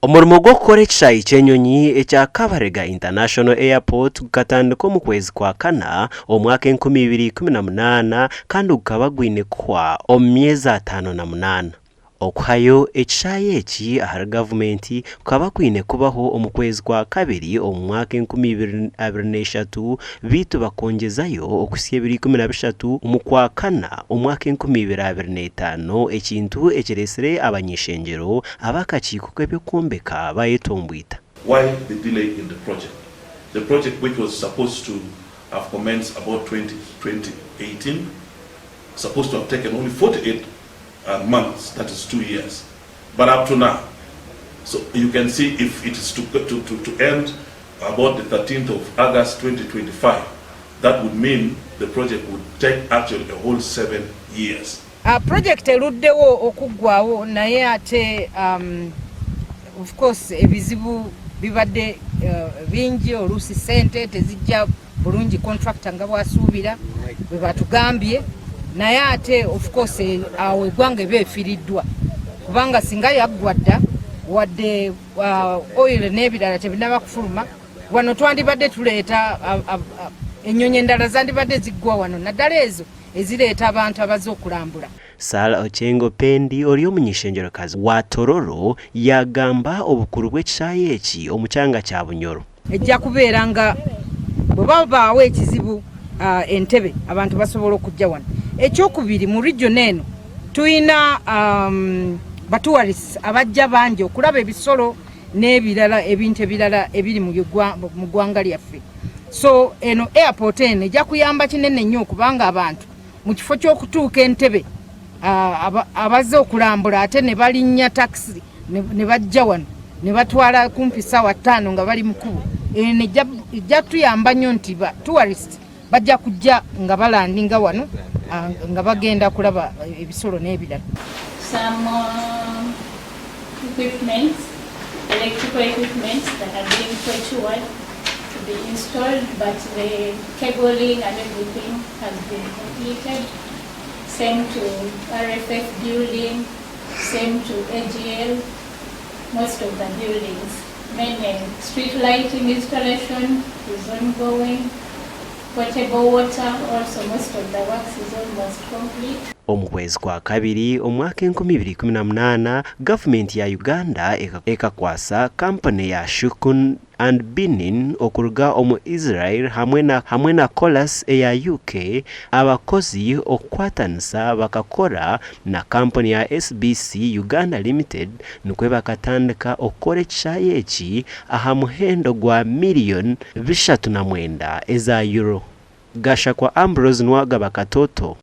Omurimo gw'okukora ekishaayi ky'enyonyi ekya Kabarega International Airport gukatandika omu kwezi kwa kana omwaka 2018 kandi gukaba gwine kuhwa omu myezi 58. Okuhayo ekishaayi eki ahari gavumenti kukaba kwine kubaho omu kwezi kwa kabiri omu mwaka 2023 beitu bakongyezayo okuhitsya ebiro 13 omu kwakana omwaka 2025 ekintu ekireetsire abany'ishengyero ab'akakiiko k'eby'okwombeka baayetombwita. Why the delay in the project? The project which was supposed to have commenced about 2018 supposed to have taken only 48 months, that is 2 years. But up to now, so you can see if it is to end about the 13th of August 2025, that would mean the project would take actually a whole 7 years. Project eruddewo okuggwawo, naye ate of course ebizibu bibadde bingi. Oluusi sente tezijja bulungi contractor nga bwasuubira bwe batugambye, naye ate of course awo eggwanga eba efiiriddwa, kubanga singa yaggwa dda, wadde oil n'ebirala tebinaba kufuluma wano, twandibadde tuleeta ennyonyi endala zandibadde ziggwa wano, naddala ezo ezireeta abantu abazze okulambula. Sarah Ochengo Pendi, ori omuny'ishengyero-kazi wa Tororo, yagamba obukuru bw'ekishaayi eki omu kyanga kya Bunyoro. Ejja kubeera nga bwe babaawo ekizibu Entebe, abantu basobola okujja wano. Ekyokubiri, mu region eno tulina ba tourists abajja bangi okulaba ebisolo n'ebirala, ebintu ebirala ebiri mu ggwanga lyaffe. So eno airport eno ejja kuyamba kinene nnyo, okubanga abantu mu kifo ky'okutuuka Entebe, abazze okulambula ate ne balinnya takisi ne bajja wano ne batwala kumpi ssaawa 5 nga bali mukubo, eno ejja tuyamba nnyo nti ba tourist bajja kujja nga balandinga wano nga bagenda kulaba ebisolo n'ebirala. Some equipment, electrical equipment that are being procured to be installed, but the cabling and everything has been completed. Same to RFF building, same to AGL, most of the buildings. Many street lighting installation is ongoing. Potable water also, most of the works is almost complete. Omu kwezi kwa kabiri omwaka 2018, gavumenti ya Uganda ekakwasa kampani ya Shukun and Binin okuruga omu Israel hamwe na Colas eya UK abakozi okukwatanisa bakakora na kampani ya SBC Uganda Limited, nikwo bakatandika okukora ekishaayi eki aha muhendo gwa miliyoni 39 eza euro. Gashakwa Ambrose Nwagaba Katoto.